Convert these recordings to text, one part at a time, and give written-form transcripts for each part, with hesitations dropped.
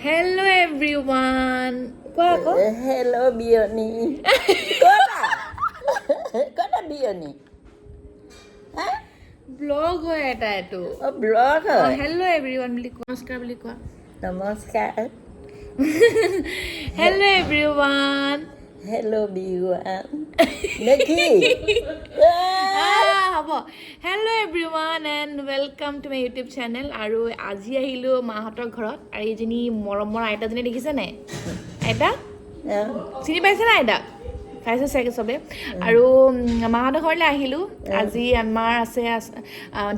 Hello' everyone, কোৱা আকৌ। Hello' বিয়নী, ক'তা ক'তা বিয়নী? হা? ব্লগ হয় এটা এইটো। অ, ব্লগ হয়। হেল্ল' এভৰিৱান বুলি কোৱা, নমস্কাৰ বুলি কোৱা। নমস্কাৰ। Hello' everyone. হেল্ল' বিহুৱান নেকি? হ'ব। Hello everyone and welcome to my YouTube channel. আৰু আজি আহিলোঁ মাহঁতৰ ঘৰত আৰু এইজনী মৰমৰ আইতাজনী দেখিছে নাই? আইতা, চিনি পাইছে নাই আইতাক? পাইছে চাগে চবে। আৰু মাহঁতৰ ঘৰলৈ আহিলোঁ আজি। আমাৰ আছে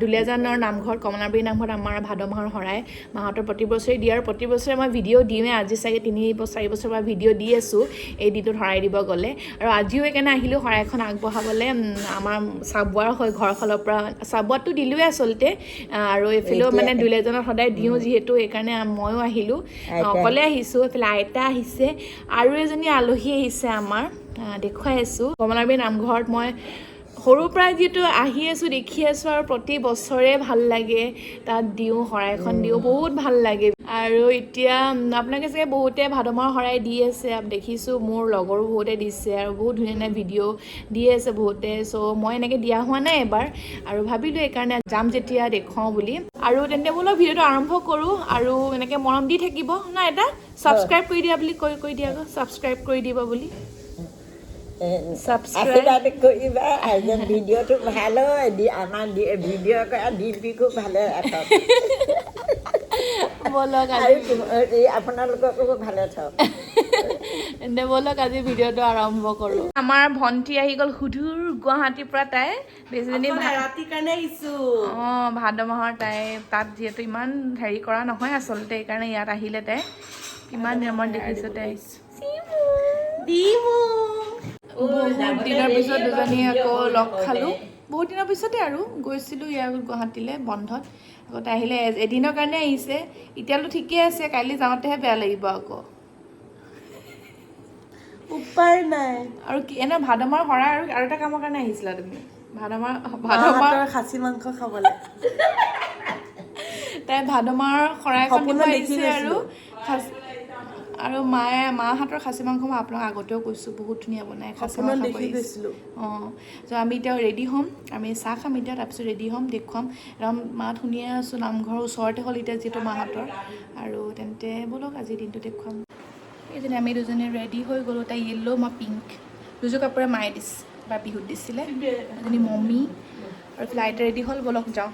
দুলীয়াজানৰ নামঘৰত, কমলাবাৰী নামঘৰত আমাৰ ভাদ মাহৰ শৰাই মাহঁতৰ প্ৰতি বছৰে দিয়ে আৰু প্ৰতি বছৰে মই ভিডিঅ' দিওঁৱে। আজি চাগে 3 চাৰি বছৰৰ পৰা ভিডিঅ' দি আছোঁ এই দিনটোত শৰাই দিব গ'লে। আৰু আজিও সেইকাৰণে আহিলোঁ শৰাইখন আগবঢ়াবলৈ। আমাৰ চাবুৱাৰ হৈ ঘৰৰ ফালৰ পৰা চাবুৱাতটো দিলোঁৱে আচলতে, আৰু এইফালেও মানে দুলীয়াজানত সদায় দিওঁ যিহেতু, সেইকাৰণে ময়ো আহিলোঁ। আইতা। অকলে আহিছোঁ, এইফালে আইতা আহিছে আৰু এজনী আলহী আহিছে আমাৰ। দেখুৱাই আছোঁ। কমলাবাৰী নামঘৰত মই সৰুৰ পৰাই যিহেতু আহি আছোঁ, দেখি আছোঁ আৰু প্ৰতি বছৰে ভাল লাগে। তাত দিওঁ, শৰাইখন দিওঁ, বহুত ভাল লাগে। আৰু এতিয়া আপোনালোকে চাগে বহুতে ভাদ মাহৰ শৰাই দি আছে, দেখিছোঁ মোৰ লগৰো বহুতে দিছে আৰু বহুত ধুনীয়া ধুনীয়া ভিডিঅ' দি আছে বহুতে। চ' মই এনেকৈ দিয়া হোৱা নাই এবাৰ আৰু ভাবিলোঁ এইকাৰণে যাম যেতিয়া দেখুৱাওঁ বুলি। আৰু তেন্তে বোলো ভিডিঅ'টো আৰম্ভ কৰোঁ। আৰু এনেকৈ মৰম দি থাকিব ন এটা ছাবস্ক্ৰাইব কৰি দিয়া বুলি কৈ কৈ দিয়া আকৌ, ছাবস্ক্ৰাইব কৰি দিব বুলি। ছাবস্ক্ৰাইব। আশীৰ্বাদ কৰিবা আৰু যেন ভিডিঅ'টো ভাল হয় দি আমাৰ ভিডিঅ' কৰা দিনটিকো ভালে ৰাখক। ব'লক আৰু আজি এই আপোনালোককো ভালে থওক। তেন্তে ব'লক, আজি ভিডিঅ'টো আৰম্ভ কৰোঁ। আমাৰ ভণ্টি আহি গ'ল সুদূৰ গুৱাহাটীৰ পৰা। তাই বেছিজনী ৰাতিৰ কাৰণে আহিছো। অঁ, ভাদ মাহৰ তাই তাত যিহেতু ইমান হেৰি কৰা নহয় আচলতে, সেইকাৰণে ইয়াত আহিলে। তাই কিমান দিনৰ দেখিছোঁ তাই। দিমু। বহুত দিনৰ পিছত দুজনী আকৌ লগ খালোঁ, বহুত দিনৰ পিছতে। আৰু গৈছিলোঁ ইয়াৰ গুৱাহাটীলৈ বন্ধত, আকৌ তাই আহিলে। এদিনৰ কাৰণে আহিছে, এতিয়াতো ঠিকে আছে, কাইলৈ যাওঁতেহে বেয়া লাগিব আকৌ। উপায় নাই। আৰু কি এনে ভাদ মাহৰ শৰাই আৰু আৰু এটা কামৰ কাৰণে আহিছিলা তুমি ভাদ মাহ ভাদ মাহ মাহঁতৰ খাচী মাংস খাবলৈ। তাই ভাদ মাহৰ শৰাইখন দিব সপোনত দেখি আহিছে আৰু গৈছিলো। আৰু মায়ে মাৰ হাতৰ খাচী মাংস মই আপোনাক আগতেও কৈছোঁ, বহুত ধুনীয়া বনায় খাচী সপোনত মাংস খাব দেখি আহিছে। গৈছিলো। অঁ, ত' আমি এতিয়া ৰেডি হ'ম, আমি চাহ খাম এতিয়া, তাৰপিছত ৰেডি হ'ম, দেখুৱাম একদম মাত শুনিয়ে আছোঁ। নামঘৰৰ ওচৰতে হ'ল এতিয়া যিহেতু মাহঁতৰ। আৰু তেন্তে ব'লক, আজিৰ দিনটো দেখুৱাম। এইজনী আমি দুজনী ৰেডি হৈ গ'লোঁ। তাই য়েল্ল', মই পিংক। দুযোৰ কাপোৰে মায়ে দিছে বা বিহুত দিছিলে। এজনী মমী আৰু ফ্লাইট ৰেডি হ'ল, ব'লক যাওঁ।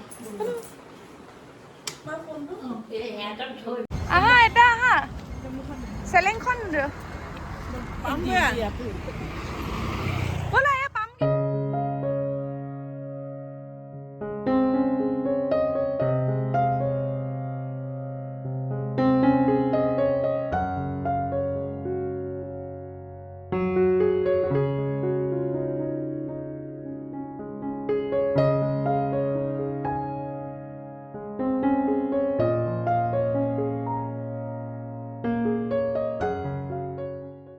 আহা এটা আহা, চেলেংখন ব'লা, এয়া পামগে।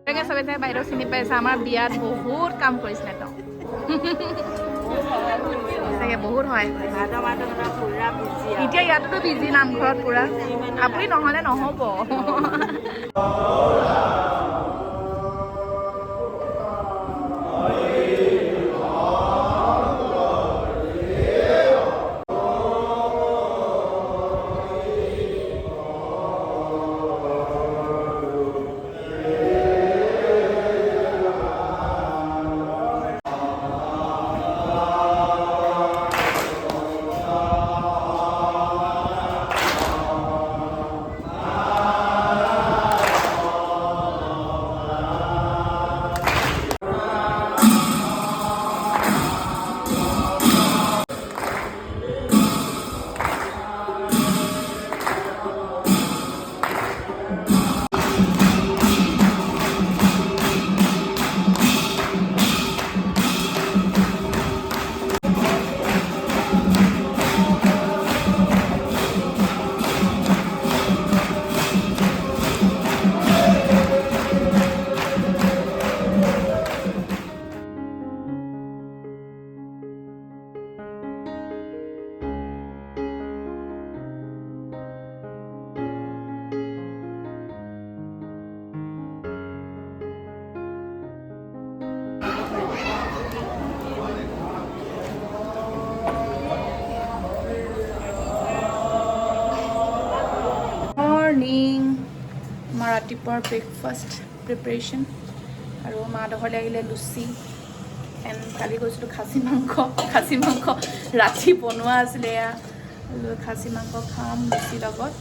তেনেকে চবে চাগে বাইদেউ চিনি পাইছে, আমাৰ বিয়াত বহুত কাম কৰিছিলে তেওঁ চাগে, বহুত সহায় কৰিছে। এতিয়া ইয়াতোতো বিজি নামঘৰত পুৰা, আপুনি নহ'লে নহ'ব। আমাৰ ৰাতিপুৱাৰ ব্ৰেকফাষ্ট প্ৰিপেৰেশ্যন। আৰু মাহঁতৰ ঘৰলৈ আহিলে লুচি এণ্ড কালি গৈছিলোঁ খাচী মাংস। খাচী মাংস ৰাতি বনোৱা আছিলে, এয়া খাচী মাংস খাম লুচিৰ লগত।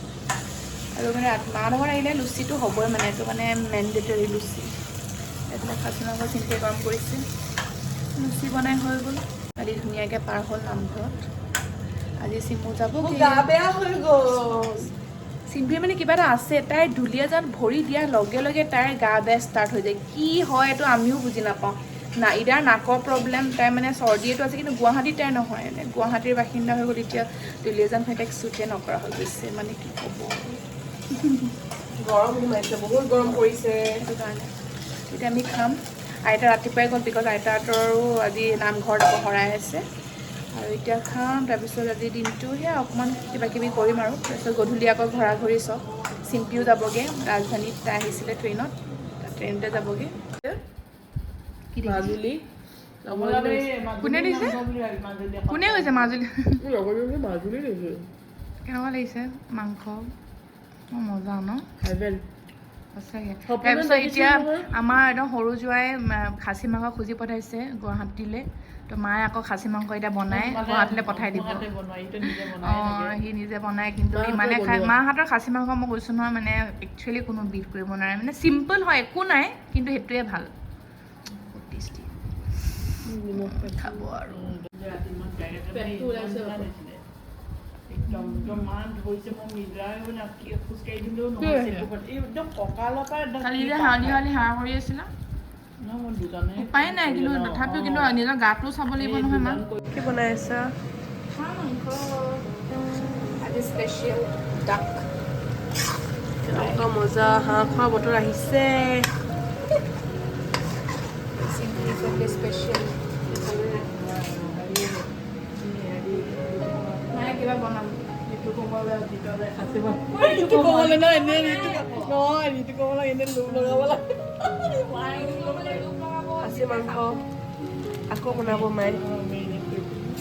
আৰু মানে মাহঁতৰ ঘৰত আহিলে লুচিটো হ'বই, মানে এইটো মানে মেণ্ডেটৰী লুচি। এইফালে খাচী মাংস চিম্পিয়ে গৰম কৰিছে, লুচি বনাই হৈ গ'ল। কালি ধুনীয়াকৈ পাৰ হ'ল নামঘৰত। আজি চিমু যাব। গা বেয়া হৈ গ'ল। চিম্পিৰ মানে কিবা এটা আছে, তাই দুলীয়াজান ভৰি দিয়াৰ লগে লগে তাইৰ গা বেয়া ষ্টাৰ্ট হৈ যায়। কি হয় এইটো আমিও বুজি নাপাওঁ। না ইদাৰ নাকৰ প্ৰব্লেম, তাই মানে চৰ্দিয়েটো আছে, কিন্তু গুৱাহাটীত তাই নহয়, মানে গুৱাহাটীৰ বাসিন্দা হৈ গ'ল এতিয়া। দুলীয়াজান হৈ তাইক চুটে নকৰা হৈ গৈছে, মানে কি ক'ব আৰু। গৰম সোমাইছে, বহুত গৰম পৰিছে। সেইটো কাৰণে এতিয়া আমি খাম। আইতা ৰাতিপুৱাই গ'ল, because আইতাহঁতৰো আজি নামঘৰত আকৌ শৰাই আছে। আৰু এতিয়া খাম, তাৰপিছত আজি দিনটো সেয়া অকণমান কিবা কিবি কৰিম আৰু তাৰপিছত গধূলি আকৌ ঘৰা ঘৰি চব। চিম্পিও যাবগৈ ৰাজধানীত, তাই আহিছিলে ট্ৰেইনত, ট্ৰেইনতে যাবগৈ। কি দেখিছে? মাজুলী। কোনে দিছে? কোনে গৈছে মাজুলী? মাজুলী দিছো। কেনেকুৱা লাগিছে মাংস? অ, মজা ন? হেভেন। সঁচাকে। সপোনত তাৰপিছত দেখিছো এতিয়া নহয়। আমাৰ একদম সৰু জোঁৱাই খাচী মাংস খুজি পঠাইছে গুৱাহাটীলৈ। তো মায়ে আকৌ খাচী মাংস এতিয়া বনাই গুৱাহাটীলৈ পঠাই দিব। অঁ, সি নিজে বনাই, কিন্তু মাহঁতৰ ইমানে খায়। বনোৱা। মাহঁতৰ খাচী মাংস মই কৈছোঁ নহয়, মানে একচুৱেলি কোনো বিট কৰিব নোৱাৰে। মানে চিম্পল হয়, একো নাই, কিন্তু সেইটোৱে ভাল, বহুত টেষ্টি। খাব আৰু। পেটটো ওলাইছে আকৌ। একদম ইমান ধৰিছে, মই মিলাই মানে খোজকাঢ়ি দিলেও কি নহয়। হৈছে? একদম কঁকালৰ পৰা একদম কালি যে হাউলি হাউলি হাঁহ কৰি আছিলা। নহয়, মই দুজনে উপায় নাই, কিন্তু তথাপিও কিন্তু নিজৰ গাটোও চাব লাগিব নহয় মা। কি বনাই আছা? হাঁহ মাংস আজি স্পেচিয়েল ডাক। কেনেকুৱা মজা হাঁহ খোৱা বতৰ আহিছে। স্পেচিয়েল নাই, কিবা বনাম। ঋতু ক'বলৈ নহয়, এনেই ঋতু নহয়, ঋতু ক'বলৈ এনেই লোভ লগাব লাগে। খাচী মাংস আকৌ বনাব মায়ে,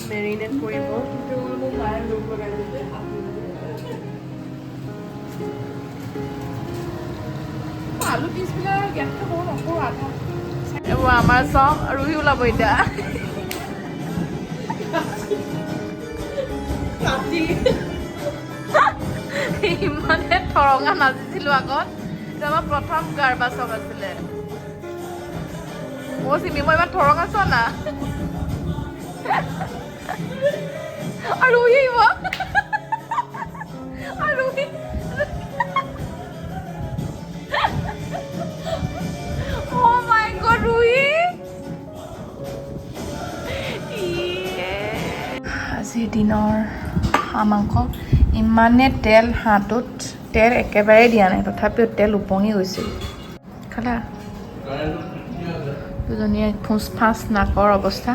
মেৰিনেট কৰিব। মায়ে লোভ লগাই দিছে। আলু পিচবিলাক ইয়াতকৈ সৰু নকৰোঁ, আধা। এইবোৰ আমাৰ চব ৰুহি ওলাব এতিয়া। ইমানে থৰঙা নাচিছিলোঁ আগত। এইটো আমাৰ প্ৰথম গাৰবা চং আছিলে। অ' চিমি, মই ইমান থৰঙা চোৱা না আৰু ৰুহি আহিব আৰু Ruhi. Oh my God, Ruhi! Yeah. আজিৰ দিনৰ হাঁহ মাংস। ইমানে তেল, হাঁহটোত তেল একেবাৰে দিয়া নাই, তথাপিও তেল উপঙি গৈছিল। খালা দুজনীয়ে ফুচ ফাচ নাকৰ অৱস্থা।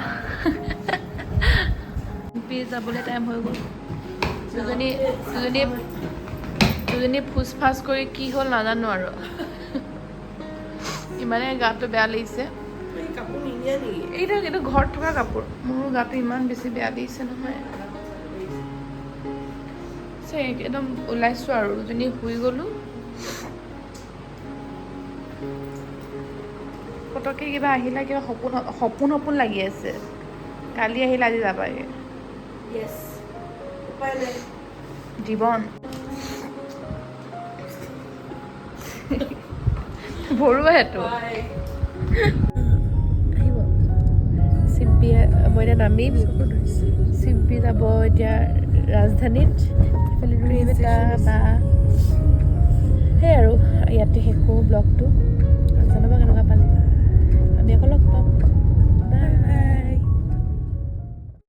যাবলৈ টাইম হৈ গ'ল। দুজনী দুজনী দুজনী ফুচ ফাচ কৰি কি হ'ল নাজানো আৰু, ইমানে গাটো বেয়া লাগিছে। কাপোৰ নিনিয়া নেকি? এইটো কিন্তু ঘৰত থকা কাপোৰ। মোৰো গাটো ইমান বেছি বেয়া লাগিছে নহয়। একদম ওলাইছোঁ আৰু দুজনী শুই গ'লোঁ। পটককৈ কিবা আহিলে, কিবা সপোন সপোন সপোন লাগি আছে। কালি আহিলে, আজি যাবাগে। য়েছ, উপায় নাই। জীৱন বৰুৱা সেইটো আহিব। চিম্পীয়ে, মই এতিয়া নামিম, চিম্পী যাব এতিয়া ৰাজধানীত। এইফালে ৰুহি বা সেই আৰু ইয়াতে শেষ কৰোঁ ব্লগটো।